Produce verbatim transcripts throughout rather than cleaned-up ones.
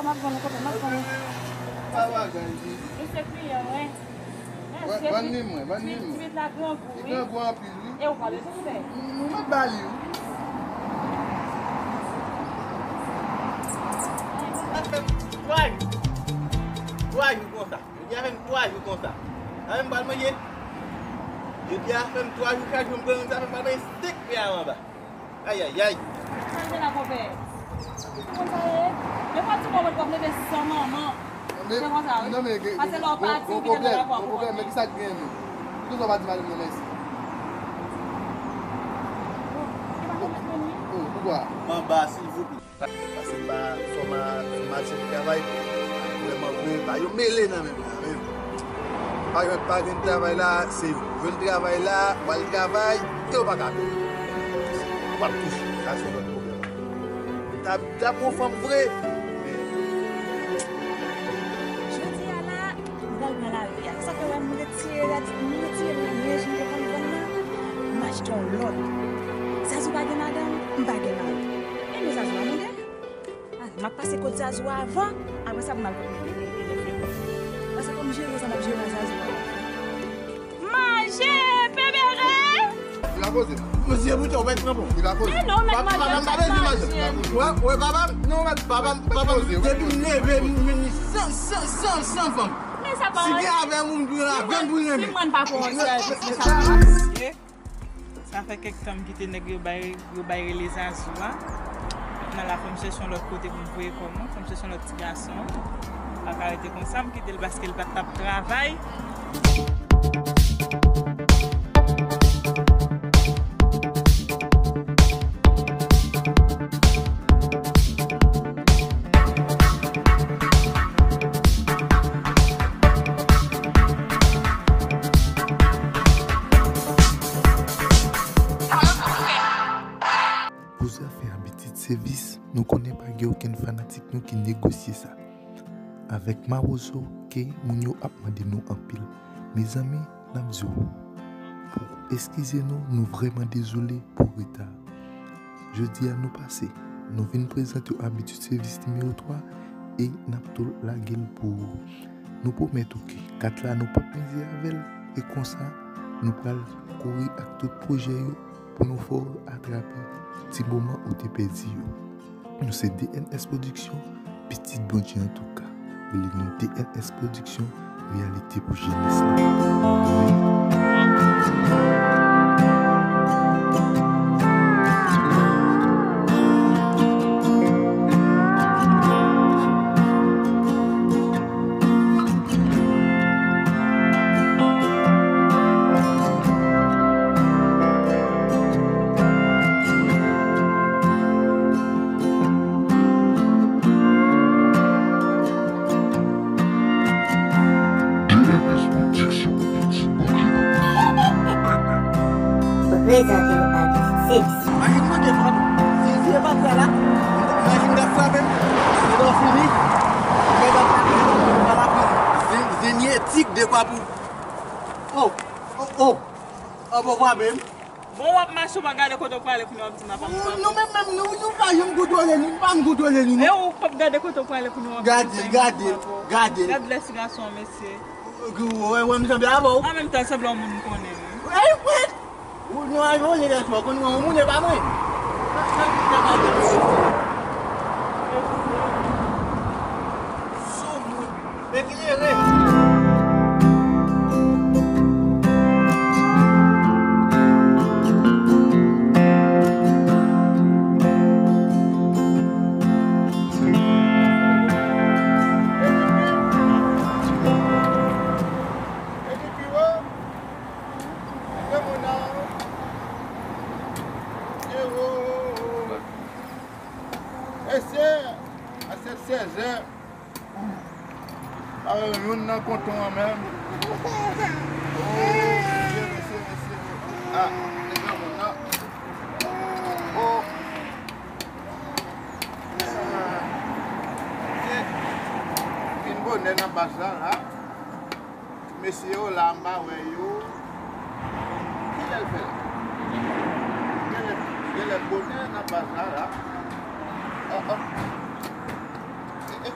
M ap vann ou kote, m ap vann ou. Pa bagay, wi. Misye kliyan, wi. Mesye, vann li mwen, vann li mwen. Tibit la grangou, wi. Li grangou anpil, wi. E ou pa bezwen fè. M, m mèt ba li, wi. Twa jou. Twa jou konsa. Jodi a fè m twa jou konsa. Sa fè m pral manje. Jodi a fè m twa jou, chak jou m pran youn, sa fè m pral manje senk pè a anba. Ayayay. Sa l te la, konpè? Ou konn sa ye? Defwa ti moman w ap leve san manman. Se konsa, wi. Pase lè w pati, ou vin nan rapò pou konpè. Men ki sa k gen menm? Poukisa w pa di madanm nan mèsi? Ou pa konprann menm, wi. Oh, poukwa? Manba, silvouplè. Pase m pa fòma, fòmasyon pou travay. Vrèman vre, pa yo mele nan menm la menm. Pa gen, pa gen travay la, se jwenn travay la, w al travay, e w pa ka fè. W ap touche, sa se yon lòt pwoblèm. T ap, t ap yon fanm vre, men. Jodi a la, m pral pran lari a. Se sa k fè w wè m retire rad, m retire rad nèj m te konn vann nan, m achte yon lòt. Zazou pa gen madanm, m pa gen mari. E nou Zazou a nou gen? Ah, m ap pase kot Zazou a avan, apre sa pou m al kot Nèflin. Paske fò m jere sa m ap jere a Zazou a. Manje, bebe rèy! Li pa poze. Mesye, bouch ou mèt nan bon. Li pa poze. Men non, mèt madanm, mèt madanm. Wè, wè, papa m, non, mèt, papa m, papa m, depi m leve, m, m, m, san, san, san, san fanm. Men sa pa anyen. Si gen avè moun pou la, vin pou renmen. Si mwen pa fè yon sèvis, men sa pa anyen. Sa fè kèk tan m kite nèg yo bay, yo bay rele Zazou a. Kounye a la, fò m chèche yon lòt kote pou m voye kò m, fò m chèche yon lòt ti gason. M pa ka rete konsa, m kite l paske l pa t ap travay. Pou zafè abitid sèvis, nou konnen pa gen okenn fanatik nou ki negosye sa. Avèk Mawozo, ke moun yo ap mande nou anpil. Mezanmi, n ap di w, pou eskize nou, nou vrèman dezole pou reta. Jodi a nou pase, nou vin prezante w abitid sèvis nimewo twa e n ap tou lage l pou ou. Nou pwomèt ou ke kat la nou p ap mize avè l e konsa nou pral kouri ak tout pwojè yo pou nou fè w ratrape ti moman ou te pèdi yo. Nou se D N S Production, pitit Bondye antouka. Rele nou D N S Production, reyalite pou jenès la. Prezante w a Pitit Sèvis. Machin mwen te frape. Si, si e pa sa la, machin t ap frape m. Se lè w fini, mwen t ap frape m, mwen t ap frape m. Zen, zen ye tik de kwa pou. Oh, oh, oh. An bon, frape m. Bon, w ap mache, w pa gade kote w prale, kounye a w ap di m ap. Nou menm, menm, nou, nou pa janm kontwole nou, nou pa janm kontwole nou, non. E ou p ap gade kote w prale, kounye a w ap di m gade, gade, gade. Gad lès gason an, mesye. Wè, wè, m sanble avè w. An menm tan, sanble yon moun m konnen, wi. Ey, wè! Ou, nou a jwenn lès mwen, konn mwen, yon moun e pa mwen. Sou moun. Eklere. Mesye, asèt sèzè. Pa wè youn nan konton an menm. Oh, mesye, mesye, mesye. Ah, se granmoun nan. Oh. Ah. Se vin bonè nan baz la, la. Mesye yo la, m pa wè yo. Kilè l fè la? Genlè, genlè bonè nan baz la, la. Oh, oh. Eh, eh.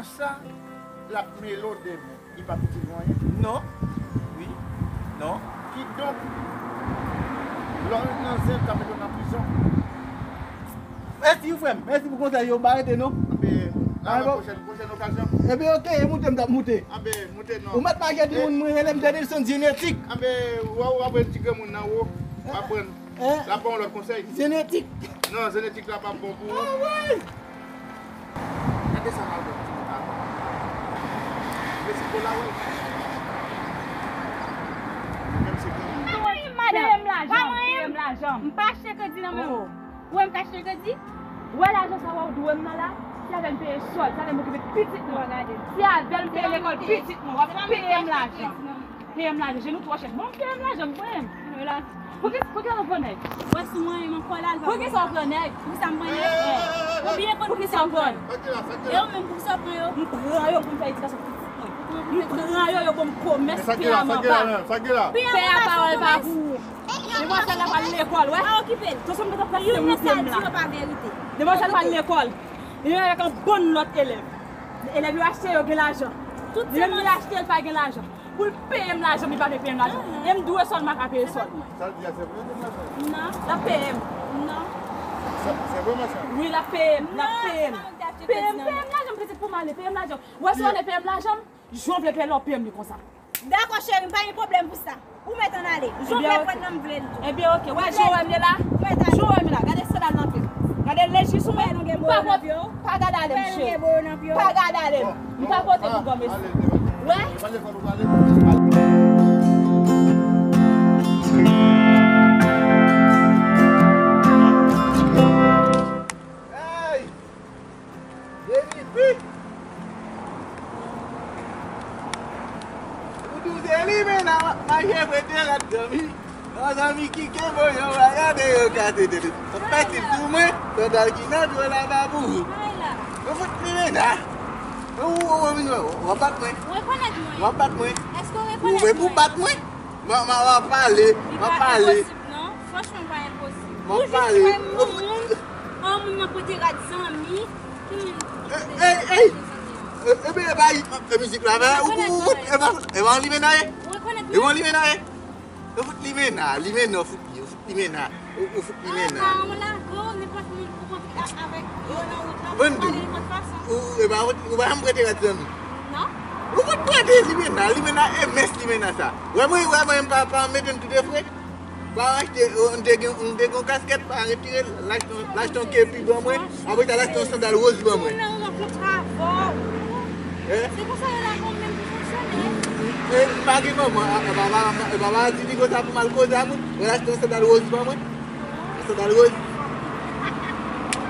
nan sa, l ap mele w demen. Li p ap itil ou anyen. Non. Wi. Non. Kidonk, lè w ret nan zen, l ka mete w nan prizon. Mèsi wi, frè m. Mèsi pou konsèy yo. M pa rete, non. Anben, nan pwochèn, pwochèn okazyon. Enben, oke, e moute m t ap moute. Anben, moute non. Ou mèt mache timoun, mwen rele m Denilson Jenetik. Anben, w ap wè ti granmoun nan wo. W ap pran. L ap ba w lòt konsèy. Jenetik. Non, jenetik la p ap bon pou ou. Gade sa m al wè ti moun la. Mesi pou la, wi. Menm se granmoun. Peye m lajan, peye m lajan. M pa achte kredi nan men w. Ou wè m ka achte kredi? Ou wè lajan sa w dwe m nan la? Se avè l m peye sòl, se avè l m okipe pitit mwen. Se avè l m peye lekòl pitit mwen. W ap peye m lajan. Peye m lajan, je nou twò chèch. Bon, peye m lajan, m peye m. Poukisa, poukisa w pran nèg? Wè si mwen menm ankò la, l va. Poukisa w pran nèg? Poukisa m pran nèg? Ou byen konn poukisa w pran. E ou menm, poukisa w pran yo? M pran yo pou m fè edikasyon pitit mwen. M pran yo, yo ban m komès, pè a m anba. Pè a pawòl pa pou ou. Demwazèl la pral lekòl, wè. Pa okipe l. Tout sa m gentan fè se moute m la. Demwazèl pral lekòl. Li menm avèk yon bann lòt elèv. Elèv yo achte yo gen lajan. Li menm li achte l pa gen lajan. Pou l peye m lajan, li pa vle peye m lajan. E m dwe sòl, m pa ka peye sòl. Sa l di a se vre, se vre sa? Non. L ap peye m. Non. Se vre, masan? Wi, l ap peye m, l ap peye m. Peye m, peye m lajan m pitit pou m ale, peye m lajan. Wè si w ale peye m lajan m, jan w vle peye l, w ap peye m li konsa. Dakò, cheri, m pa gen pwoblèm pou sa. Ou mèt ann ale. Jan w vle pran nan m vle l tou. Ebyen, oke. Wè jan w wè m ye la? Jan w wè m ye la? Gade sandal nan pye m. Gade lejis ou mwen. M pa pot. Pa gade ale m, cheri. Pa gade ale m. M pa pote pou gòm esi. Wè? Hey! Deni, pi! Limena, w ap mache prete rad zanmi. Yon zanmi ki kenbe w, yon bagay de yo ka te tete. Yon pètit sou mwen, sandal ki nan dlo la pa pou ou. Ou fout limena. Ou, ou, ou, ou, w ap bat mwen. Ou rekonèt mwen? W ap bat mwen. Èske ou rekonèt mwen? Ou vle pou bat mwen? Mwen, mwen, w ap pale, w ap pale. Li pa enposib, non. Franchman, pa enposib. W ap pale. Ou jis wè moun, an moun nan pote rad zanmi. Ey, ey, ey! E, ebyen, e pa, e, mizik la, men, ou, ou, ou, e pa, e pa yon limena ye? Ou rekonèt mwen? E pa yon limena ye? Ou fout limena, limena, ou fout li, ou fout limena. Ou, ou fout limena. Ah, non, lage w, nenpòt moun ou kontre avèk yo nan wout la, ou pale nenpòt fason. Ou, e pa, ou, ou pa janm prete rad zanmi. Non. Ou fout prete limena, limena e mès limena sa. Wè mwen, wè mwen, m pa, pa mete m tou de fre. Pa achte, ou, m te gen, m te gen yon kaskèt, pa retire l, l achte yon, l achte yon kepi ban mwen, apre sa l achte yon sandal woz ban mwen. Moun nan rankontre avè w. Eh? Se konsa yo la konn menm pou fonksyone. Eh, m pa gen manman, a, a, papa, a, papa di li konsa pou m al koze a moun. Wè l achte yon sandal woz ban mwen. Yon sandal woz.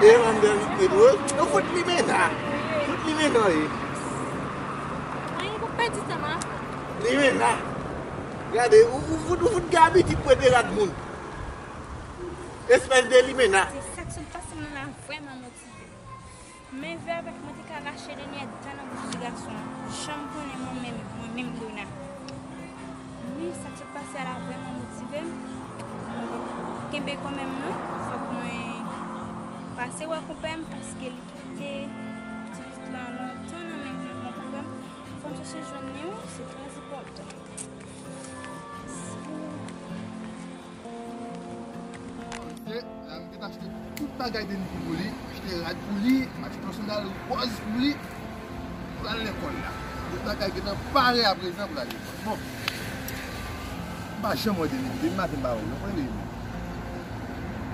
E manm de met woz. Nou fout limena. Fout limena, wi. Mwen, pou pèdi tan, m a fè. Limena. Gade, ou, ou fout, ou fout gen abitid prete rad moun. Espès de limena. Se sa k sot pase m nan la vrèman motive. Men vè avèk mwen te ka rache dènyè dan nan bouch ti gason an. Janm konnen mwen menm, mwen menm Bruna. Men sa k sot pase a la vrèman motive m. Mwen p ap kenbe kanmenm non. Fòk mwen pase wè konpè m paske li kite ti pitit lan lontan nan men mwen konpè m. Fò m chèche jwenn li wi, se trè enpòtan. Misye, la, m te achte tout bagay Denis pou li, achte rad pou li, achte yon sandal wòz pou li, pou l al lekòl la. Tout bagay gentan pare aprezan pou l al lekòl. Bon, m pa janm wè Denis, depi maten m pa wè l, non, mwen rele.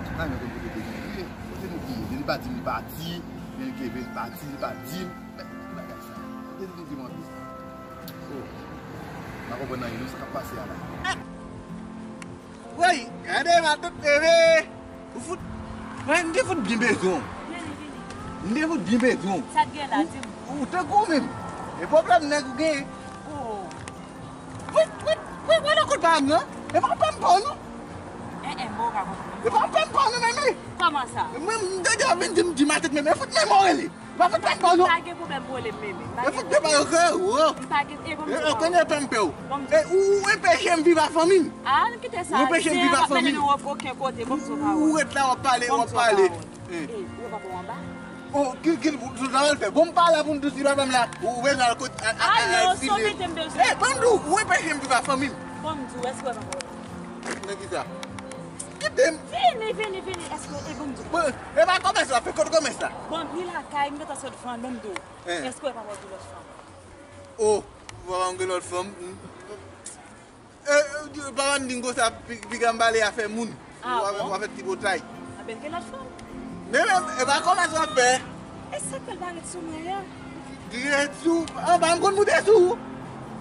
M pa janm konn kote Denis ye, kote nou ki ye, Denis pa di m li pati, men l kenbe l pati, li pa di m, men ki bagay sa, Denis di m anpil. Oh, m pa konprann anyen, non, sa k ap pase a la. Woy, gade matant bebe. Ou fout. Mwen, m te fout byen bezwen w. Vini, vini. M te fout byen bezwen w. Sa t gen la, di m. Ou, ou tankou w menm. E pwoblèm nèg ou genyen. Oh. Wi, wi, wi, wè nan kout pa m nan. E pa pè m pa w non. Eh, eh, bon, pa konprann. E pa pè m pa w non, menm wi. Kòman sa? Mwen, m te di w vin di m di matant menm. E fout menm w rele. Pa fout pa m pa w non. M pa gen pwoblèm pou w rele m Meme. M pa gen pwoblèm. E fout de pa yo kè, wo. M pa gen, e bon, m di w. Ou, ou anpeche m viv a fanmi m. Ah, nou kite sa. Ou anpeche m viv a fanmi m. Ou ap mennen nou okenn kote, bon, m di w pawòl. Ou ret la, w ap pale, w ap pale. Eh, ou pa bon anba? Oh, ki, ki, sou sa w al fè? Bon, m pa la pou m di w si papa m la, ou bezwen al kot, a, a, a, a, non, se w mete m bezwen. Eh, ban m di w, ou anpeche m viv a fanmi m. Bon, m di w, èske w pa bon? Nan ki sa? Kite m. Vini, vini, vini. Èske e bon m di w? Bon, e pa kòmès la, fè kote kòmès la. Bon, ni lakay, m gentan sot vann, bon, m di w. Eh. Èske w pa wè gen lòt fanm? Oh, papa m gen lòt fanm. Eh, eh, papa m di m konsa, pi, piga m pale afè moun. Ah bon? W ap fè tripotay. Anben gen lòt fanm. Men, men, e pa kòmès w ap fè. E sa k fè l pa ret sou mwen an? Dirèk sou, anba m konn moute sou ou.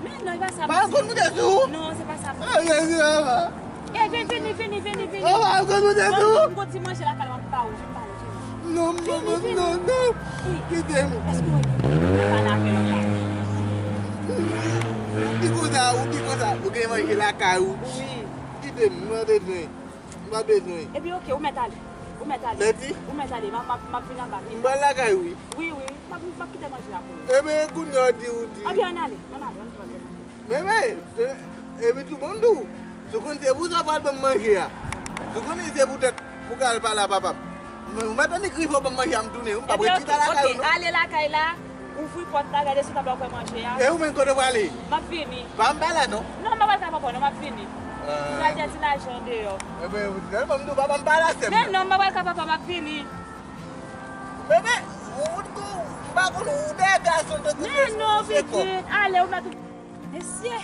Men non, e pa sa m di. Pa m konn moute sou ou. Non, se pa sa m di. Ah, vini, vini, vini, vini, vini. Anba m konn moute sou ou. Bon, m gon ti manje lakay la, m ap ba ou, vin pale, vini. Non, non, non, non, non. Kite m. Èske w wè ki pale avè l la? Ou di konsa, ou di konsa, ou gen manje lakay ou. Wi. Kite m, mwen bezwen. M pa bezwen. Epi oke, ou mèt ale. Ou mèt ale. Mèsi. Ou mèt ale. M ap, m ap, m ap vin anba. M pral lakay ou wi. Wi, wi. M ap, m ap kite manje a pou ou. Ebyen, kounye a w di, ou di. Ebyen, ann ale. Ann ale, ann pran. Men, men, e, epi tou, bon, m di w, si w konn se pou sa w pral ban m manje a. Si w konnen se poutèt pou w ka al pale a papa m. Mwen, mwen tande kriye w ban m manje a, m tounen wi. M p ap ret chita lakay ou non. Ebyen, oke, oke. Ale lakay la. Ouvri pòt la, gade sou tab la, ou kwè manje a. E ou menm kote w prale? M ap vini. Pa m pa la non. Non, m pa pral ka papa w non, m ap vini. Ah. M pral jwenn ti lajan deyò. Ebyen, tèlman m di w papa m pa la, sè m. Men non, m pa pral ka papa, m ap vini. Bebe, ou fout kou, m pa konn ou dèyè gason tankou mesye. Men non, pitit, ale, ou mèt ou. Mesye,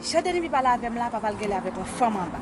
jan Denis vin pale avè m la, papa l genlè avèk yon fanm anba.